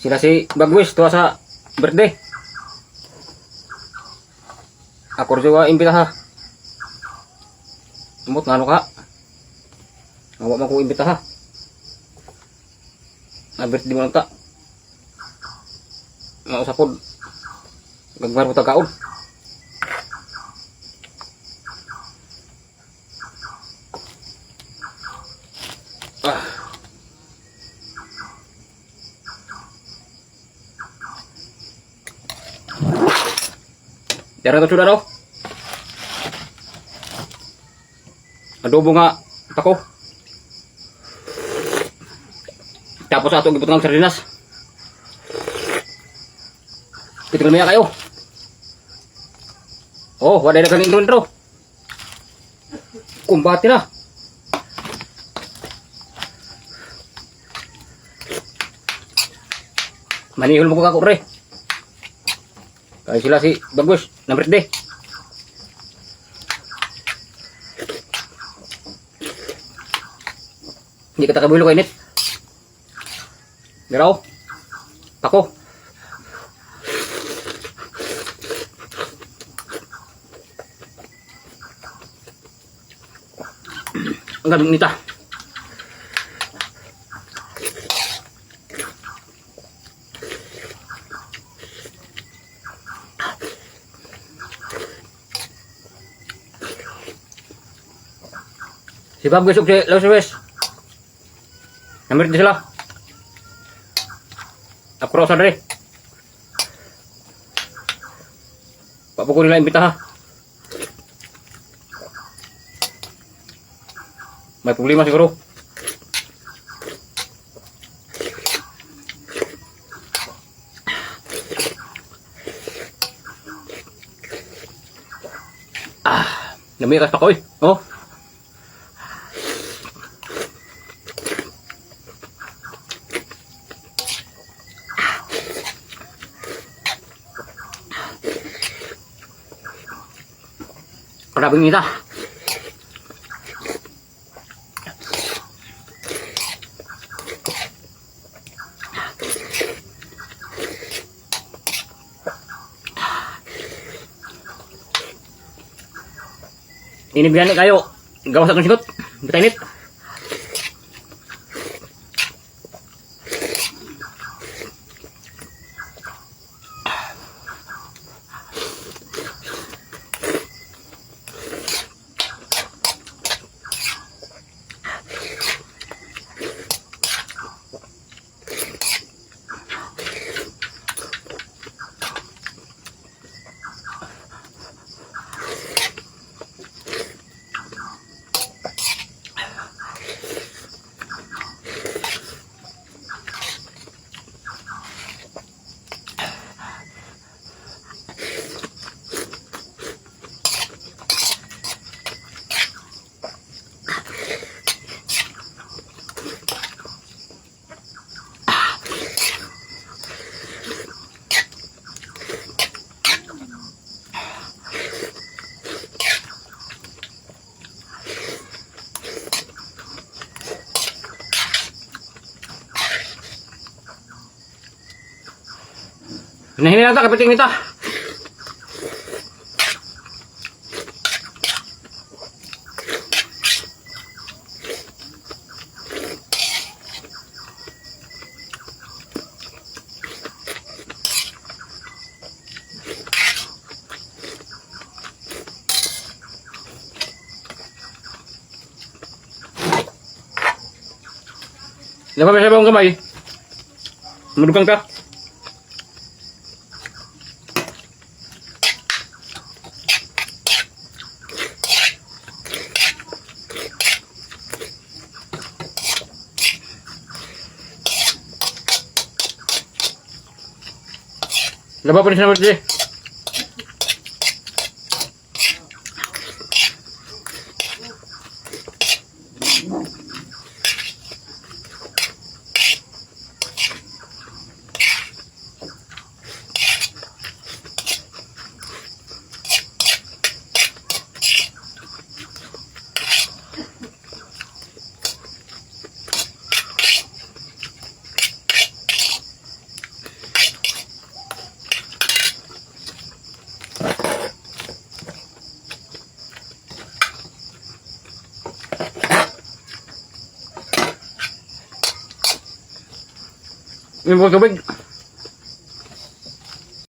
Sila si Bagwis tuwa sa birthday. Ako rin juga imbita ha. Tumot ngano ka? Ngawa man ko imbita ha. Na birthday mo lang ta. Nga usapod. Gagmar mo tagaon. Ah. Dara to sudah no. Adobo nga tako. Tapos ato gibutang sardinas. Kitinggal maya kayo. Oh, wala na kang intro-intro. Kumbate na. Manihol mo ko kako, pre. Kaya sila si Bagus, na birthday. Hindi ka takabulo kainit. Garaw. Tako. Ang gamit nita. Si Bob Gus ug si Los Luis. Namit di sila. Ako raw sa dre. Papo ko nila imbita ha. May problema siguro. Ah, namikas pa ko eh. Oh. Grabing ita. Inibigyan ni kayo. Gawas atong singot. Bitainit. Hinahina lang ta, kapiting nita. Dapat may sabong kamay. Madugang ka. Laba pa rin siya naman. Yung tubig.